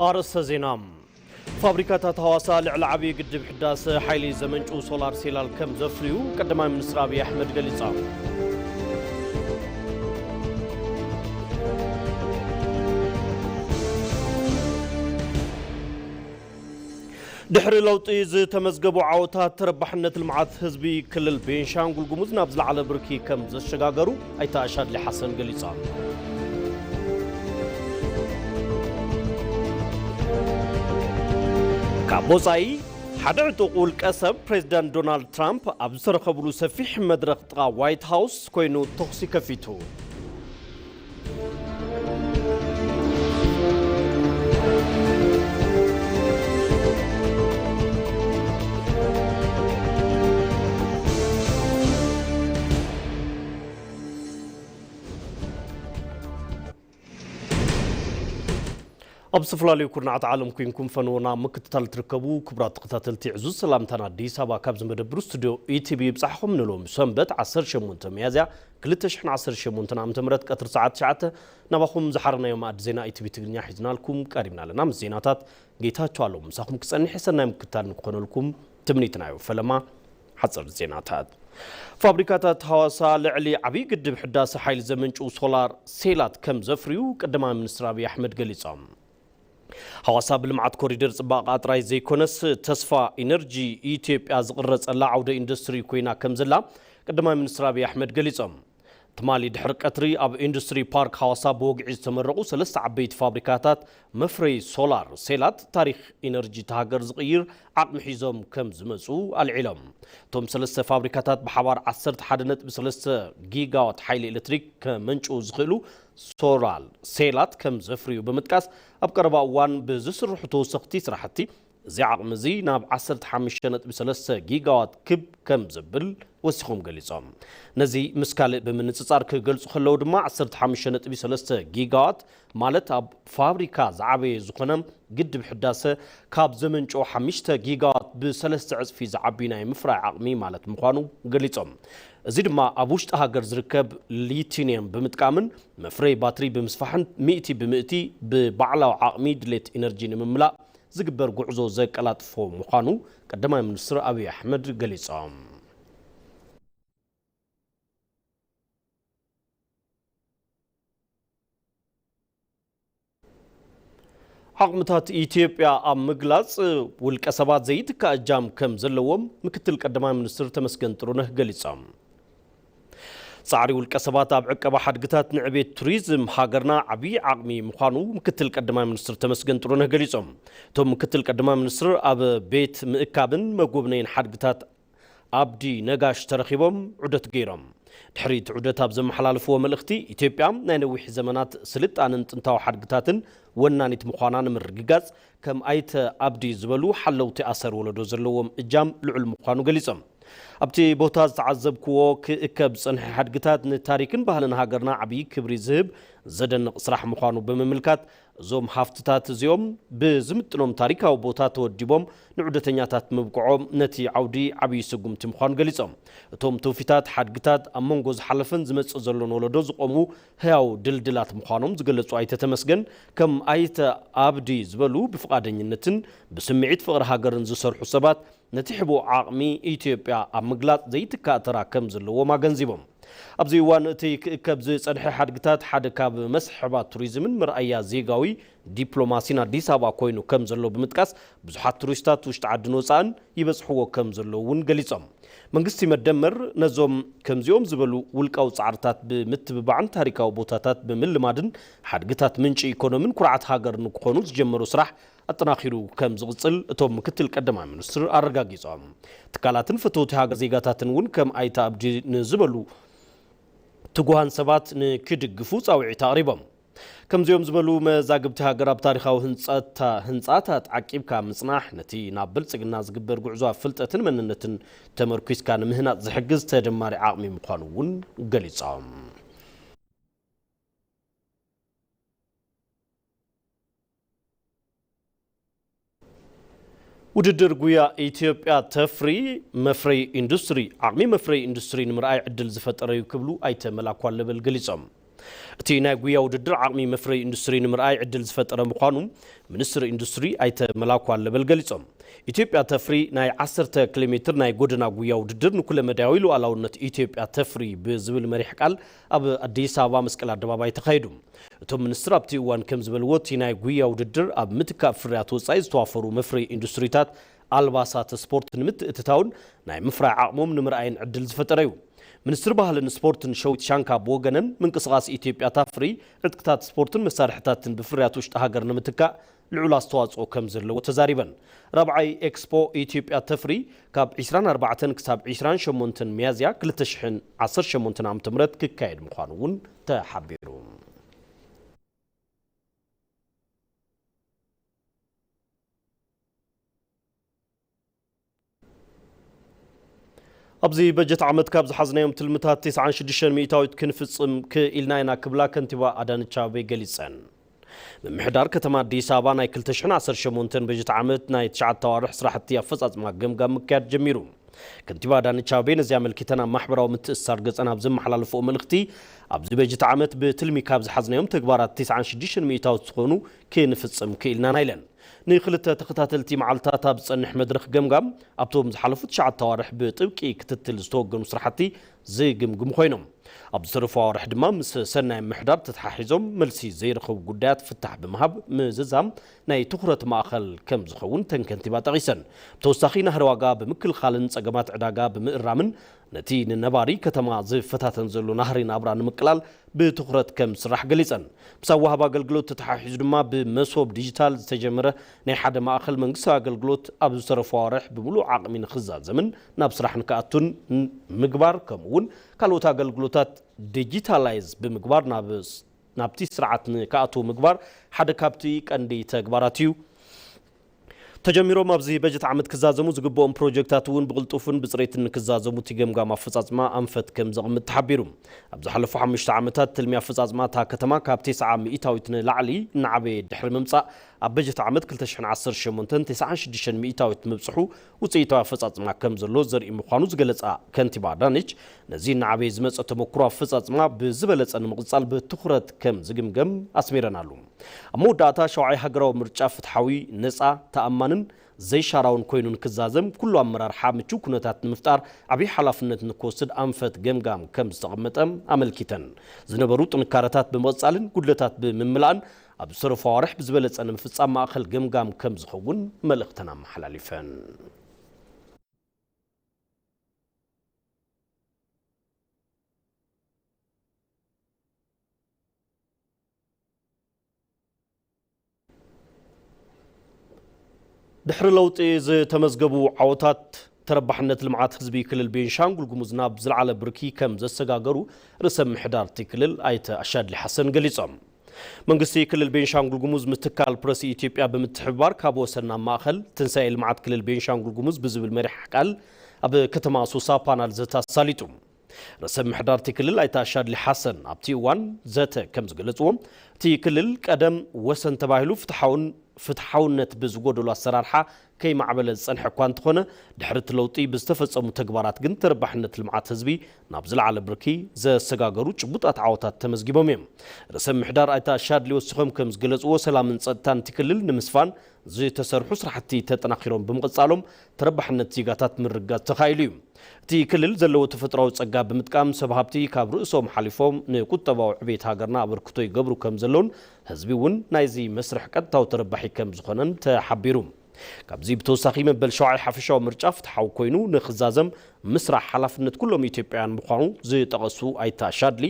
ኣርእስተ ዜና። ፋብሪካታት ሃዋሳ ልዕሊ ዓብዪ ግድብ ሕዳሰ ሓይሊ ዘመንጩ ሶላር ሴላል ከም ዘፍርዩ ቀዳማይ ሚኒስትር ኣብይ ኣሕመድ ገሊጻ። ድሕሪ ለውጢ ዝተመዝገቡ ዓወታት ተረባሕነት ልምዓት ህዝቢ ክልል ቤንሻንጉል ጉሙዝ ናብ ዝለዓለ ብርኪ ከም ዘሸጋገሩ ኣይተ ኣሻድሊ ሓሰን ገሊጻ። ካብ ወጻኢ፣ ሓደ ዕጡቕ ውልቀ ሰብ ፕሬዚዳንት ዶናልድ ትራምፕ ኣብ ዝተረኸብሉ ሰፊሕ መድረኽ ጥቓ ዋይት ሃውስ ኮይኑ ተኹሲ ከፊቱ። ኣብ ዝተፈላለዩ ኩርናዓት ዓለም ኮይንኩም ፈነወና ምክትታል ትርከቡ ክቡራት ተኸታተልቲ፣ ዕዙዝ ሰላምታና ኣዲስ ኣበባ ካብዚ መደብር ስቱድዮ ኢቲቪ ይብጻሕኹም። ንሎሚ ሰንበት ዓሰርተ ሸሞንተ ሚያዝያ ክልተ ሽሕን ዓሰርተ ሸሞንተን ዓመተ ምህረት ቀትሪ ሰዓት ትሽዓተ ናባኹም ዝሓረናዮ መኣዲ ዜና ኢቲቪ ትግርኛ ሒዝናልኩም ቀሪብና ኣለና። ምስ ዜናታት ጌታቸው ኣለሙ ምሳኹም ክጸንሕ ሰናይ ምክትታል ንክኾነልኩም ትምኒትና እዩ። ፈለማ ሓጸርቲ ዜናታት። ፋብሪካታት ሃዋሳ ልዕሊ ዓብዪ ግድብ ሕዳሰ ሓይሊ ዘመንጭው ሶላር ሴላት ከም ዘፍርዩ ቀዳማይ ሚኒስትር ኣብይ ኣሕመድ ገሊጾም። ሃዋሳ ብልምዓት ኮሪደር ጽባቐ ጥራይ ዘይኮነስ፣ ተስፋ ኢነርጂ ኢትዮጵያ ዝቕረጸላ ዓውደ ኢንዱስትሪ ኮይና ከም ዘላ ቀዳማይ ሚኒስትር ኣብይ ኣሕመድ ገሊጾም። ትማሊ ድሕሪ ቀትሪ ኣብ ኢንዱስትሪ ፓርክ ሃዋሳ ብወግዒ ዝተመረቑ ሰለስተ ዓበይቲ ፋብሪካታት መፍረዪ ሶላር ሴላት ታሪኽ ኢነርጂ እታ ሃገር ዝቕይር ዓቕሚ ሒዞም ከም ዝመጹ ኣልዒሎም። እቶም ሰለስተ ፋብሪካታት ብሓባር ዓሰርተ ሓደ ነጥቢ ሰለስተ ጊጋዋት ሓይሊ ኤሌክትሪክ ከመንጭዉ ዝኽእሉ ሶላር ሴላት ከም ዘፍርዩ ብምጥቃስ፣ ኣብ ቀረባ እዋን ብዝስርሑ ተወሰኽቲ ስራሕቲ፣ እዚ ዓቕሚ እዚ ናብ ዓሰርተ ሓሙሽተ ነጥቢ ሰለስተ ጊጋዋት ክብ ከም ዘብል ወሲኾም ገሊጾም። ነዚ ምስ ካልእ ብምንጽጻር ክገልጹ ከለዉ ድማ፣ ዓሰርተ ሓሙሽተ ነጥቢ ሰለስተ ጊጋዋት ማለት ኣብ ፋብሪካ ዝዓበየ ዝኾነ ግድብ ሕዳሰ ካብ ዘመንጨዎ ሓሙሽተ ጊጋዋት ብሰለስተ ዕጽፊ ዝዓቢ ናይ ምፍራይ ዓቕሚ ማለት ምዃኑ ገሊጾም። እዚ ድማ ኣብ ውሽጢ ሃገር ዝርከብ ሊቲኒየም ብምጥቃምን መፍረይ ባትሪ ብምስፋሕን ሚእቲ ብምእቲ ብባዕላዊ ዓቕሚ ድሌት ኢነርጂ ንምምላእ ዝግበር ጉዕዞ ዘቀላጥፎ ምዃኑ ቀዳማይ ሚኒስትር ኣብይ ኣሕመድ ገሊጾም። ዓቕምታት ኢትዮጵያ ኣብ ምግላጽ ውልቀ ሰባት ዘይትካእ እጃም ከም ዘለዎም ምክትል ቀዳማይ ሚኒስትር ተመስገን ጥሩነህ ገሊጾም። ጻዕሪ ውልቀ ሰባት ኣብ ዕቀባ ሓድግታት ንዕቤት ቱሪዝም ሃገርና ዓብዪ ዓቕሚ ምዃኑ ምክትል ቀዳማይ ሚኒስትር ተመስገን ጥሩነህ ገሊጾም። እቶም ምክትል ቀዳማይ ሚኒስትር ኣብ ቤት ምእካብን መጎብነይን ሓድግታት ኣብዲ ነጋሽ ተረኺቦም ዑደት ገይሮም። ድሕሪ እቲ ዑደት ኣብ ዘመሓላለፍዎ መልእኽቲ፣ ኢትዮጵያ ናይ ነዊሕ ዘመናት ስልጣንን ጥንታዊ ሓድግታትን ወናኒት ምዃና ንምርግጋጽ፣ ከም ኣይተ ኣብዲ ዝበሉ ሓለውቲ ኣሰር ወለዶ ዘለዎም እጃም ልዑል ምዃኑ ገሊጾም። ኣብቲ ቦታ ዝተዓዘብክዎ ክእከብ ዝጸንሐ ሓድግታት ንታሪክን ባህልን ሃገርና ዓብዪ ክብሪ ዝህብ ዘደንቕ ስራሕ ምዃኑ ብምምልካት፣ እዞም ሃፍትታት እዚኦም ብዝምጥኖም ታሪካዊ ቦታ ተወዲቦም ንዑደተኛታት ምብቅዖም ነቲ ዓውዲ ዓብዪ ስጉምቲ ምዃኑ ገሊጾም። እቶም ትውፊታት ሓድግታት ኣብ መንጎ ዝሓለፈን ዝመጽእ ዘሎን ወለዶ ዝቖሙ ህያው ድልድላት ምዃኖም ዝገለጹ ኣይተ ተመስገን፣ ከም ኣይተ ኣብዲ ዝበሉ ብፍቓደኝነትን ብስምዒት ፍቕሪ ሃገርን ዝሰርሑ ሰባት ነቲ ሕቡእ ዓቕሚ ኢትዮጵያ ኣብ ምግላጽ ዘይትካእ ተራ ከም ዘለዎም ኣገንዚቦም። ኣብዚ እዋን እቲ ክእከብ ዝጸንሐ ሓድግታት ሓደ ካብ መስሕባት ቱሪዝምን መርኣያ ዜጋዊ ዲፕሎማሲን ኣዲስ ኣበባ ኮይኑ ከም ዘሎ ብምጥቃስ፣ ብዙሓት ቱሪስታት ውሽጢ ዓድን ወጻእን ይበጽሕዎ ከም ዘለዉ እውን ገሊጾም። መንግስቲ መደመር ነዞም ከምዚኦም ዝበሉ ውልቃዊ ጻዕርታት ብምትብባዕን ታሪካዊ ቦታታት ብምልማድን ሓድግታት ምንጪ ኢኮኖሚን ኩርዓት ሃገር ንክኾኑ ዝጀመሮ ስራሕ ኣጠናኺሩ ከም ዝቕጽል እቶም ምክትል ቀዳማይ ሚኒስትር ኣረጋጊጾም። ትካላትን ፈተውቲ ሃገር ዜጋታትን እውን ከም ኣይተ ኣብዲ ንዝበሉ ትጉሃን ሰባት ንክድግፉ ጻውዒት ኣቕሪቦም። ከምዚኦም ዝበሉ መዛግብቲ ሃገር ኣብ ታሪኻዊ ህንጸታ-፣ ህንጻታት ዓቂብካ ምጽናሕ፣ ነቲ ናብ ብልጽግና ዝግበር ጉዕዞ ኣብ ፍልጠትን መንነትን ተመርኲስካ ንምህናጽ ዝሕግዝ ተደማሪ ዓቕሚ ምዃኑ እውን ገሊጾም። ውድድር ጉያ ኢትዮጵያ ተፍሪ መፍረይ ኢንዱስትሪ፣ ዓቕሚ መፍረይ ኢንዱስትሪ ንምርኣይ ዕድል ዝፈጠረ እዩ ክብሉ ኣይተ መላኩ ኣለበል ገሊጾም። እቲ ናይ ጉያ ውድድር ዓቕሚ መፍረይ ኢንዱስትሪ ንምርኣይ ዕድል ዝፈጠረ ምዃኑ ሚኒስትር ኢንዱስትሪ ኣይተ መላኩ ኣለበል ገሊጾም። ኢትዮጵያ ተፍሪ ናይ ዓሰርተ ኪሎ ሜትር ናይ ጎደና ጉያ ውድድር ንኩለመዳያዊ ሉዓላውነት ኢትዮጵያ ተፍሪ ብዝብል መሪሕ ቃል ኣብ ኣዲስ ኣበባ መስቀል ኣደባባይ ተኻይዱ። እቶም ሚኒስትር ኣብቲ እዋን ከም ዝበልዎ፣ እቲ ናይ ጉያ ውድድር ኣብ ምትካእ ፍርያት ወጻኢ ዝተዋፈሩ መፍረይ ኢንዱስትሪታት ኣልባሳት ስፖርት ንምትእትታውን ናይ ምፍራይ ዓቕሞም ንምርኣይን ዕድል ዝፈጠረ እዩ። ሚኒስትር ባህልን ስፖርትን ሸዊት ሻንካ ብወገነን፣ ምንቅስቓስ ኢትዮጵያ ታፍሪ ዕጥቅታት ስፖርትን መሳርሕታትን ብፍርያት ውሽጢ ሃገር ንምትካእ ልዑል ኣስተዋጽኦ ከም ዘለዎ ተዛሪበን። ራብዓይ ኤክስፖ ኢትዮጵያ ተፍሪ ካብ ዕስራን ኣርባዕተን ክሳብ ዕስራን ሸሞንተን ሚያዝያ ክልተ ሽሕን ዓሰርተ ሸሞንተን ዓመተ ምህረት ክካየድ ምዃኑ እውን ተሓቢሩ። ኣብዚ በጀት ዓመት ካብ ዝሓዝናዮም ትልምታት ተስዓን ሽዱሽተን ሚእታዊት ክንፍጽም ክኢልና ኢና ክብላ ከንቲባ ኣዳነች ኣቤቤ ገሊጸን። ምምሕዳር ከተማ ኣዲስ ኣበባ ናይ ክልተ ሽሕን ዓሰርተ ሸሞንተን በጀት ዓመት ናይ ትሽዓተ ኣዋርሕ ስራሕቲ ኣፈጻጽማ ገምጋም ምክያድ ጀሚሩ። ከንቲባ ኣዳነች ኣቤቤ ነዚ ኣመልኪተን ኣብ ማሕበራዊ ምትእስሳር ገጸን ኣብ ዘመሓላለፍኦ መልእኽቲ፣ ኣብዚ በጀት ዓመት ብትልሚ ካብ ዝሓዝናዮም ተግባራት ተስዓን ሽዱሽተን ሚእታዊት ዝኾኑ ክንፍጽም ክኢልናና ኢለን። ንክልተ ተኸታተልቲ መዓልታት ኣብ ዝጸንሕ መድረኽ ገምጋም፣ ኣብቶም ዝሓለፉ ትሽዓተ ኣዋርሕ ብጥብቂ ክትትል ዝተወገኑ ስራሕቲ ዝግምግሙ ኮይኖም፣ ኣብ ዝተረፉ ኣዋርሕ ድማ ምስ ሰናይ ምሕዳር ተተሓሒዞም መልሲ ዘይረኸቡ ጉዳያት ፍታሕ ብምሃብ ምዝዛም ናይ ትኹረት ማእኸል ከም ዝኸውን ተን ከንቲባ ጠቒሰን። ብተወሳኺ ናህሪ ዋጋ ብምክልኻልን ጸገማት ዕዳጋ ብምእራምን ነቲ ንነባሪ ከተማ ዝፈታተን ዘሎ ናህሪ ናብራ ንምቅላል ብትኹረት ከም ዝስራሕ ገሊጸን። ምስ ኣወሃብ ኣገልግሎት ተተሓሒዙ ድማ ብመሶብ ዲጂታል ዝተጀመረ ናይ ሓደ ማእኸል መንግስታዊ ኣገልግሎት ኣብ ዝተረፉ ኣዋርሕ ብምሉእ ዓቕሚ ንክዛዘምን ናብ ስራሕ ንክኣቱን ን-፣ ምግባር፣ ከምኡ እውን ካልኦት ኣገልግሎታት ዲጂታላይዝ ብምግባር ናብ ስ-፣ ናብቲ ስርዓት ንክኣትዉ ምግባር ሓደ ካብቲ ቀንዲ ተግባራት እዩ። ተጀሚሮም ኣብዚ በጀት ዓመት ክዛዘሙ ዝግብኦም ፕሮጀክታት እውን ብቕልጡፍን ብፅሬትን ንክዛዘሙ እቲ ገምጋም ኣፈፃፅማ ኣንፈት ከም ዘቕምጥ ተሓቢሩ። ኣብ ዝሓለፉ ሓሙሽተ ዓመታት ትልሚ ኣፈፃፅማ እታ ከተማ ካብ ተስዓ ሚእታዊት ንላዕሊ እናዓበየ ድሕሪ ምምፃእ፣ ኣብ በጀት ዓመት ክልተ ሽሕን ዓሰርተ ሸሞንተን ተስዓን ሽዱሽተን ሚእታዊት ምብፅሑ ውፅኢታዊ ኣፈፃፅማ ከም ዘሎ ዘርኢ ምዃኑ ዝገለፃ ከንቲባ ኣዳነች፣ ነዚ እናዓበየ ዝመፀ ተመክሮ ኣፈፃፅማ ብዝበለፀ ንምቕፃል ብትኹረት ከም ዝግምገም ኣስሚረናሉ። ኣብ መወዳእታ ሻውዓይ ሃገራዊ ምርጫ ፍትሓዊ፣ ነፃ፣ ተኣማንን ዘይሻራውን ኮይኑ ንክዛዘም ኩሉ ኣመራርሓ ምቹው ኩነታት ንምፍጣር ዓብዪ ሓላፍነት ንክወስድ ኣንፈት ገምጋም ከም ዝተቐመጠ ኣመልኪተን። ዝነበሩ ጥንካረታት ብምቕፃልን ጉድለታት ብምምላእን ኣብ ዝተረፉ ኣዋርሕ ብዝበለፀ ንምፍፃም ማእኸል ገምጋም ከም ዝኸውን መልእኽተን ኣመሓላሊፈን። ድሕሪ ለውጢ ዝተመዝገቡ ዓወታት፣ ተረባሕነት ልምዓት ህዝቢ ክልል ቤንሻንጉል ጉሙዝ ናብ ዝለዓለ ብርኪ ከም ዘሰጋገሩ ርእሰ ምሕዳር እቲ ክልል ኣይተ ኣሻድሊ ሓሰን ገሊጾም። መንግስቲ ክልል ቤንሻንጉል ጉሙዝ ምስ ትካል ፕረስ ኢትዮጵያ ብምትሕብባር ካብ ወሰን ናብ ማእኸል ትንሳኤ ልምዓት ክልል ቤንሻንጉል ጉሙዝ ብዝብል መሪሕ ቃል ኣብ ከተማ ኣሶሳ ፓናል ዘተ ኣሳሊጡ። ርእሰ ምሕዳር እቲ ክልል ኣይተ ኣሻድሊ ሓሰን ኣብቲ እዋን ዘተ ከም ዝገለጽዎ፣ እቲ ክልል ቀደም ወሰን ተባሂሉ ፍትሓውን ፍትሓውነት ብዝጎደሎ ኣሰራርሓ ከይማዕበለ ዝጸንሐ እኳ እንተኾነ፣ ድሕሪ እቲ ለውጢ ብዝተፈጸሙ ተግባራት ግን ተረባሕነት ልምዓት ህዝቢ ናብ ዝለዓለ ብርኪ ዘሰጋገሩ ጭቡጣት ዓወታት ተመዝጊቦም እዮም። ርእሰ ምሕዳር ኣይተ ኣሻድሊ ወሲኾም ከም ዝገለጽዎ፣ ሰላምን ጸጥታን እቲ ክልል ንምስፋን ዝተሰርሑ ስራሕቲ ተጠናኺሮም ብምቕጻሎም ተረባሕነት ዜጋታት ምርግጋጽ ተኻኢሉ እዩ። እቲ ክልል ዘለዎ ተፈጥሯዊ ጸጋ ብምጥቃም ሰብ ሃብቲ ካብ ርእሶም ሓሊፎም ንቁጠባዊ ዕቤት ሃገርና ኣበርክቶ ይገብሩ ከም ዘለውን ህዝቢ እውን ናይዚ መስርሕ ቀጥታዊ ተረባሒ ከም ዝኾነን ተሓቢሩ። ካብዚ ብተወሳኺ መበል ሸውዓይ ሓፈሻዊ ምርጫ ፍትሓዊ ኮይኑ ንኽዛዘም ምስራሕ ሓላፍነት ኩሎም ኢትዮጵያውያን ምዃኑ ዝጠቐሱ ኣይተ ኣሻድሊ፣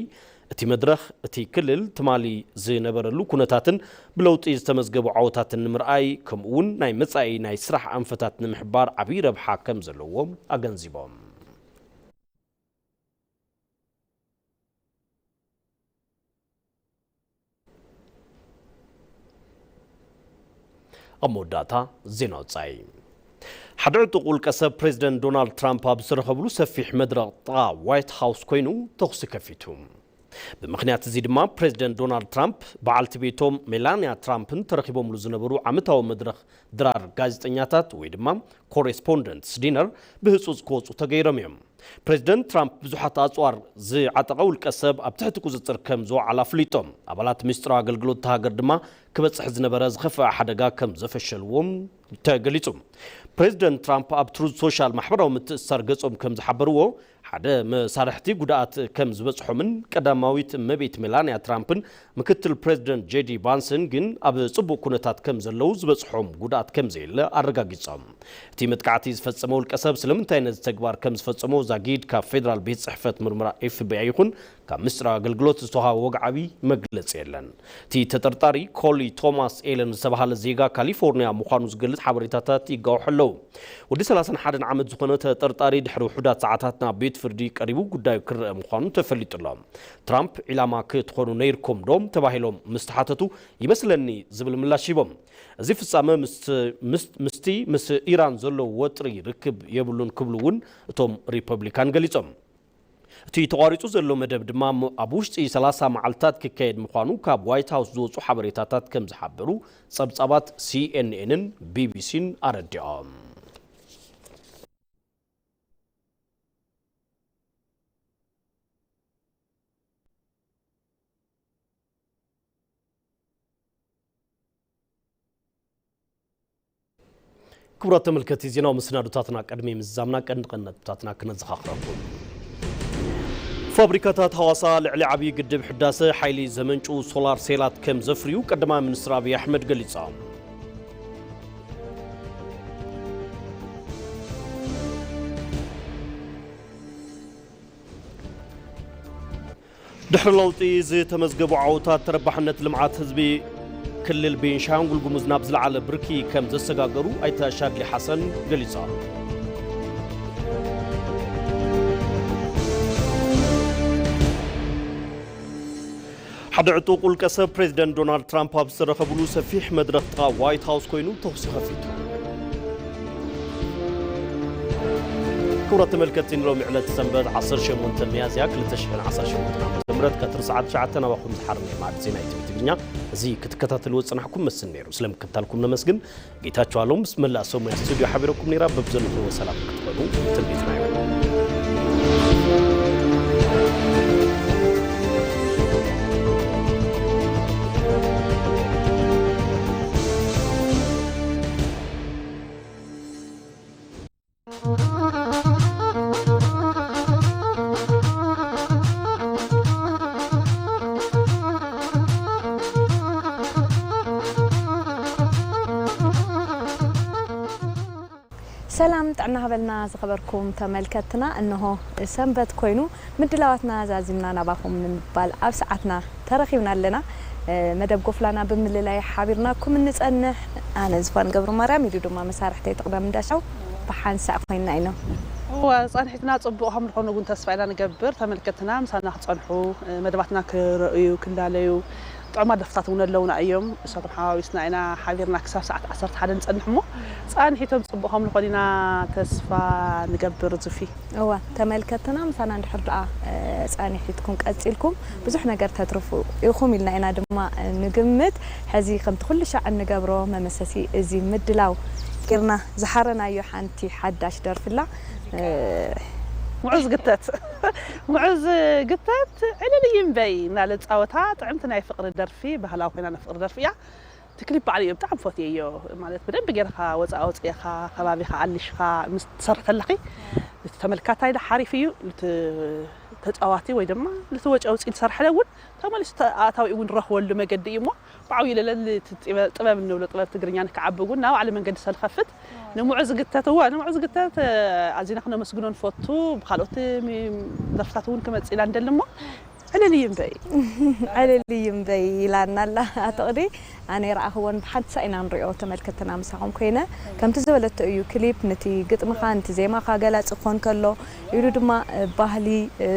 እቲ መድረኽ እቲ ክልል ትማሊ ዝነበረሉ ኩነታትን ብለውጢ ዝተመዝገቡ ዓወታትን ንምርኣይ ከምኡ እውን ናይ መጻኢ ናይ ስራሕ ኣንፈታት ንምሕባር ዓብዪ ረብሓ ከም ዘለዎ ኣገንዚቦም። ኣብ መወዳእታ ዜና ወጻኢ። ሓደ ዕጡቕ ውልቀ ሰብ ፕሬዚደንት ዶናልድ ትራምፕ ኣብ ዝተረኸብሉ ሰፊሕ መድረኽ ጥቓ ዋይት ሃውስ ኮይኑ ተኹሲ ከፊቱ። ብምኽንያት እዚ ድማ ፕሬዚደንት ዶናልድ ትራምፕ በዓልቲ ቤቶም ሜላንያ ትራምፕን ተረኺቦምሉ ዝነበሩ ዓመታዊ መድረኽ ድራር ጋዜጠኛታት ወይ ድማ ኮሬስፖንደንትስ ዲነር ብህጹጽ ክወጹ ተገይሮም እዮም። ፕሬዚደንት ትራምፕ ብዙሓት ኣጽዋር ዝዓጠቐ ውልቀ ሰብ ኣብ ትሕቲ ቁጽጽር ከም ዝወዓለ ኣፍሊጦም። ኣባላት ምስጢራዊ ኣገልግሎት እታ ሃገር ድማ ክበጽሕ ዝነበረ ዝኸፍአ ሓደጋ ከም ዘፈሸልዎም ተገሊጹ። ፕሬዚደንት ትራምፕ ኣብ ትሩዝ ሶሻል ማሕበራዊ ምትእስሳር ገጾም ከም ዝሓበርዎ፣ ሓደ መሳርሕቲ ጉድኣት ከም ዝበጽሖምን ቀዳማዊት እመቤት ሜላንያ ትራምፕን ምክትል ፕሬዚደንት ጄዲ ቫንስን ግን ኣብ ጽቡቕ ኩነታት ከም ዘለዉ ዝበጽሖም ጉድኣት ከም ዘየለ ኣረጋጊጾም። እቲ መጥቃዕቲ ዝፈጸመ ውልቀ ሰብ ስለምንታይ ነዚ ተግባር ከም ዝፈጸሞ ዛጊድ ካብ ፌደራል ቤት ጽሕፈት ምርመራ ኤፍቢኣይ ይኹን ካብ ምስጢራዊ ኣገልግሎት ዝተዋሃበ ወግዓዊ መግለጺ የለን። እቲ ተጠርጣሪ ኮሊ ቶማስ ኤለን ዝተባህለ ዜጋ ካሊፎርኒያ ምዃኑ ዝገልጽ ሓበሬታታት ይጋውሑ ኣለዉ። ወዲ ሰላሳን ሓደን ዓመት ዝኾነ ተጠርጣሪ ድሕሪ ውሑዳት ሰዓታት ናብ ቤት ፍርዲ ቀሪቡ ጉዳዩ ክረአ ምዃኑ ተፈሊጡ ኣሎ። ትራምፕ ዒላማ ክትኾኑ ነይርኩም ዶ ተባሂሎም ምስ ተሓተቱ፣ ይመስለኒ ዝብል ምላሽ ሂቦም። እዚ ፍጻመ ምስ-፣ ምስ-፣ ምስቲ ምስ ኢራን ዘሎ ወጥሪ ርክብ የብሉን ክብሉ እውን እቶም ሪፐብሊካን ገሊጾም። እቲ ተቋሪጹ ዘሎ መደብ ድማ ም-፣ ኣብ ውሽጢ ሰላሳ መዓልታት ክካየድ ምዃኑ ካብ ዋይት ሃውስ ዝወጹ ሓበሬታታት ከም ዝሓበሩ ጸብጻባት ሲኤንኤንን ቢቢሲን ኣረዲኦም። ክቡራት ተመልከቲ፣ ዜናዊ መሰናዶታትና ቅድሚ ምዝዛምና ቀንዲ ቀንዲ ነጥብታትና ክነዘኻኽረኩም። ፋብሪካታት ሃዋሳ ልዕሊ ዓብዪ ግድብ ሕዳሰ ሓይሊ ዘመንጩ ሶላር ሴላት ከም ዘፍርዩ ቀዳማይ ሚኒስትር ኣብይ ኣሕመድ ገሊጾም። ድሕሪ ለውጢ ዝተመዝገቡ ዓወታት ተረባሕነት ልምዓት ህዝቢ ክልል ቤንሻንጉል ጉሙዝ ናብ ዝለዓለ ብርኪ ከም ዘሰጋገሩ ኣይተ ሻድሊ ሓሰን ገሊጾም። ሓደ ዕጡቕ ውልቀ ሰብ ፕሬዚደንት ዶናልድ ትራምፕ ኣብ ዝተረኸብሉ ሰፊሕ መድረኽ ጥቓ ዋይት ሃውስ ኮይኑ ተኹሲ ከፊቱ። ክቡራት ተመልከትቲ፣ ንሎሚ ዕለት ሰንበት ዓሰርተ ሸሞንተ ሚያዝያ ክልተ ሽሕን ዓሰርተ ሸሞንተን ዓመተ ምህረት ቀትሪ ሰዓት ትሽዓተ ናባኹም ዝሓረነ ማዕድ ዜና ኢትዮ ትግርኛ እዚ ክትከታተልዎ ዝጸናሕኩም መስል ነይሩ። ስለምክትታልኩም ነመስግን። ጌታቸው ኣሎም ምስ መላእ ሰሙን ስቱዲዮ ሓቢረኩም ነይራ። በብዘለኹዎ ሰላም ክትኾኑ ትምኒትና እዩ። ሰላም ጥዕና ሃበልና ዝኸበርኩም ተመልከትና፣ እንሆ ሰንበት ኮይኑ ምድላዋትና ዛዚምና ናባኹም ንምባል ኣብ ሰዓትና ተረኺብና ኣለና። እ፣ መደብ ጎፍላና ብምልላይ ሓቢርናኩም እንጸንሕ ኣነ ዝፋን ገብሩ ማርያም፣ ኢሉ ድማ መሳርሕተይ ጥቕደም እንዳሻው ብሓንሳእ ኮይንና ኢና። እወ፣ ጻንሒትና ጽቡቕ ከም ዝኾነ እውን ተስፋ ኢና ንገብር። ተመልከትና ምሳና ክጸንሑ፣ እ፣ መደባትና ክረእዩ፣ ክላለዩ፣ ጥዑማት ደርፍታት እውን ኣለውና እዮም። እሳቶም ሓዋዊስና ኢና ሓቢርና ክሳብ ሰዓት ዓሰርተ ሓደ ንጸንሕ እሞ፣ ጻንሒቶም ጽቡቕ ከም ዝኾኑ ኢና ተስፋ ንገብር ዙፊ። እወ፣ ተመልከትና ምሳና እንድሕር ደኣ፣ እ፣ ጻንሒትኩም ቀጺልኩም ብዙሕ ነገር ተትርፉ ኢኹም ኢልና ኢና ድማ፣ እ፣ ንግምት። ሕዚ ከምቲ ኩሉ ሻዕ እንገብሮ መመሰሲ እዚ ምድላው ጌርና ዝሓረናዮ ሓንቲ ሓዳሽ ደርፊ ኣላ። እ፣ ምዑዝ ግተት፣ ምዑዝ ግተት ዕልል ይንበይ እናለ ጻወታ ጥዕምቲ ናይ ፍቕሪ ደርፊ፣ ባህላዊ ኮይና ናይ ፍቕሪ ደርፊ እያ። እቲ ክሊፕ ባዕሉ እዩ ብጣዕሚ ፈትየዮ። ማለት ብደንብ ጌርካ ወፃ ወፂኻ፣ ከባቢኻ ኣሊሽካ ምስ ትሰርሕ ተለኺ፣ እቲ ተመልካታይ ሓሪፍ እዩ፣ እቲ ተፃዋቲ ወይ ድማ እቲ ወጪ ኣውፂኡ ዝሰርሐለ እውን ተመሊሱ ተ-፣ ኣታዊ እውን ዝረኽበሉ መገዲ እዩ እሞ፣ ብዓብዩ ለለ እቲ ጥበ-፣ ጥበብ እንብሎ ጥበብ ትግርኛ ንክዓቢ እውን ናብ ባዕሉ መንገዲ ሰልኸፍት ንምዑ ዝግተት፣ እወ፣ ንምዑ ዝግተት፣ እ፣ ኣዚና ክነመስግኖ ንፈቱ። ብካልኦት ሚ-፣ ደርፍታት እውን ክመፅእ ኢና ንደሊ እሞ፣ ዕልል እዩ እምበይ። ዕልል እዩ እምበይ ኢላና ኣላ ኣቶ ቅዲ። ኣነ ይረኣኽዎን ብሓንሳእ ኢና ንሪኦ ተመልከትና ምሳኹም ኮይነ። ከምቲ ዝበለቶ እዩ ክሊፕ ነቲ ግጥምኻ፣ ነቲ ዜማኻ ገላጺ ክኾን ከሎ፣ ኢሉ ድማ፣ እ፣ ባህሊ፣ እ፣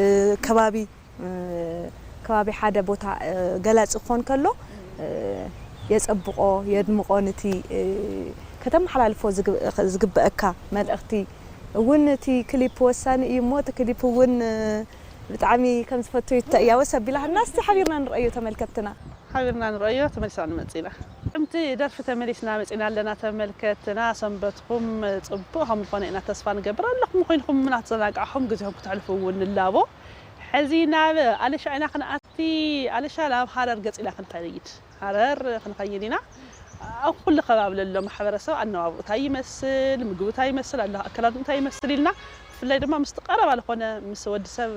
ከባቢ፣ እ፣ ከባቢ ሓደ ቦታ፣ እ፣ ገላጺ ክኾን ከሎ፣ እ፣ የጸብቖ፣ የድምቖ፣ ነቲ፣ እ፣ ከተመሓላልፎ ዝግብ-፣ ዝግበአካ መልእኽቲ እውን እቲ ክሊፕ ወሳኒ እዩ እሞ፣ እቲ ክሊፕ እውን፣ እ፣ ብጣዕሚ ከም ዝፈቱ ይተእያወስ ኣቢላህና እስቲ ሓቢርና ንረእዮ ተመልከትና። ሓቢርና ንረእዮ ተመሊስና ንመጽእ ኢና። ከምቲ ደርፊ ተመሊስና መጺና ኣለና ተመልከትና ሰንበትኩም ጽቡቕ ከም ዝኾነ ኢና ተስፋ ንገብር ኣለኹም ኮይንኩም ምናት ዘናጋዕኹም ግዜኹም ክትሕልፉ እውን ንላቦ። ሕዚ ናብ ኣለሻ ኢና ክንኣቲ ኣለሻ ናብ ሃረር ገጽ ኢና ክንኸይድ። ሃረር ክንኸይድ ኢና። ኣብ ኩሉ ከባቢ ለሎ ማሕበረሰብ ኣነባብኡ እንታይ ይመስል፣ ምግቡ እንታይ ይመስል፣ ኣሎ ኣከዳድንኡ እንታይ ይመስል ኢልና ብፍላይ ድማ ምስቲ ቀረባ ዝኾነ ምስ ወዲ ሰብ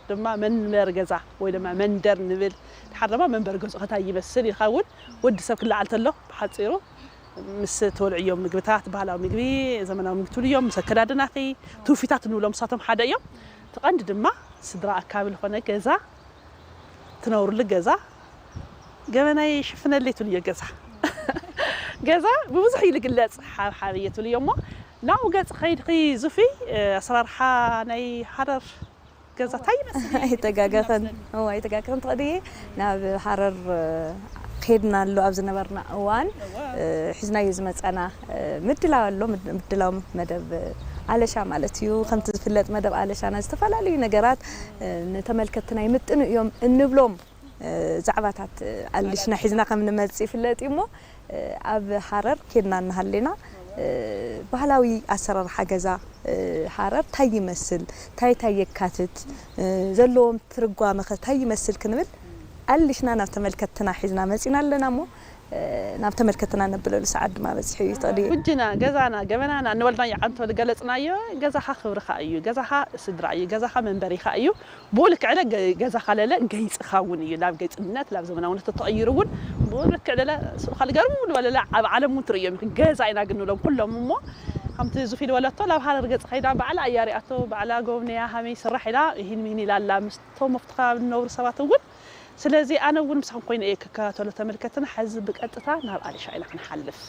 ድማ መንበር ገዛ ወይ ድማ መንደር ንብል ድሓር ድማ መንበር ገዝኡ ከታይ ይመስል ኢልካ እውን ወዲ ሰብ ክለዓል ተሎ ብሓፂሩ ምስ ተወልዕዮም ምግብታት ባህላዊ ምግቢ ዘመናዊ ምግቢ ትብልዮም ምስ ኣከዳድናኺ ትውፊታት ንብሎም ንሳቶም ሓደ እዮም። እቲ ቀንዲ ድማ ስድራ ኣካቢ ዝኾነ ገዛ ትነብርሉ ገዛ ገበናይ ይሽፍነለይ ትብልዮ ገዛ ገዛ ብብዙሕ እዩ ዝግለፅ ሓብሓብ እየ ትብልዮ እሞ ናብኡ ገፅ ከይድኺ ዙፊ ኣሰራርሓ ናይ ሃረር ገዛ እንታይ ይመስል? ኣይተጋገኸን እዋ ኣይተጋገኸን ትቐድየ ናብ ሃረር ኬድና ኣሎ ኣብ ዝነበርና እዋን ሒዝናዮ ዝመፀና ምድላው ኣሎ ምድላው መደብ ኣለሻ ማለት እዩ ከምቲ ዝፍለጥ መደብ ኣለሻና ዝተፈላለዩ ነገራት ንተመልከትትና ይምጥኑ እዮም እንብሎም ዛዕባታት ኣልሽና ሒዝና ከም ንመጽእ ይፍለጥ እዩ እሞ ኣብ ሃረር ኬድና እናሃለና ባህላዊ ኣሰራርሓ ገዛ ሃረር ታይ ይመስል ታይ ታይ የካትት ዘለዎም ትርጓመ ከ ታይ ይመስል ክንብል ኣልሽና ናብ ተመልከትና ሒዝና መጺና ኣለና እሞ ናብ ተመልከትና ነብለሉ ሰዓት ድማ በጺሑ እዩ ተቕዲ ውጅና ገዛና ገበናና እንበልናዮ ዓንቶ ዝገለጽናዮ ገዛኻ ክብርኻ እዩ ገዛኻ ስድራ እዩ ገዛኻ መንበሪኻ እዩ ብኡ ልክዕ ኢለ ገዛኻ ለለ ገይፅኻ እውን እዩ ናብ ገይፅነት ናብ ዘመናውነት ተተቐይሩ እውን ብኡ ልክዕ ለለ ስብኻ ልገርሙ ዝበለለ ኣብ ዓለም እውን ትርእዮም ኢኹ ገዛ ኢና ግን ንብሎም ኩሎም እሞ ከምቲ ዙፊ ዝበለቶ ናብ ሃረር ገፅ ከይዳ ባዕላ እያ ሪኣቶ ባዕላ ጎብነያ ሃመይ ስራሕ ኢላ ይህን ሚን ኢላ ኣላ ምስቶም ኣብቲ ከባቢ ዝነብሩ ሰባት እውን ስለዚ ኣነ እውን ምሳኹም ኮይነ እየ ክከታተሎ ተመልከትና ሕዚ ብቀጥታ ናብ ኣልሻ ኢና ክንሓልፍ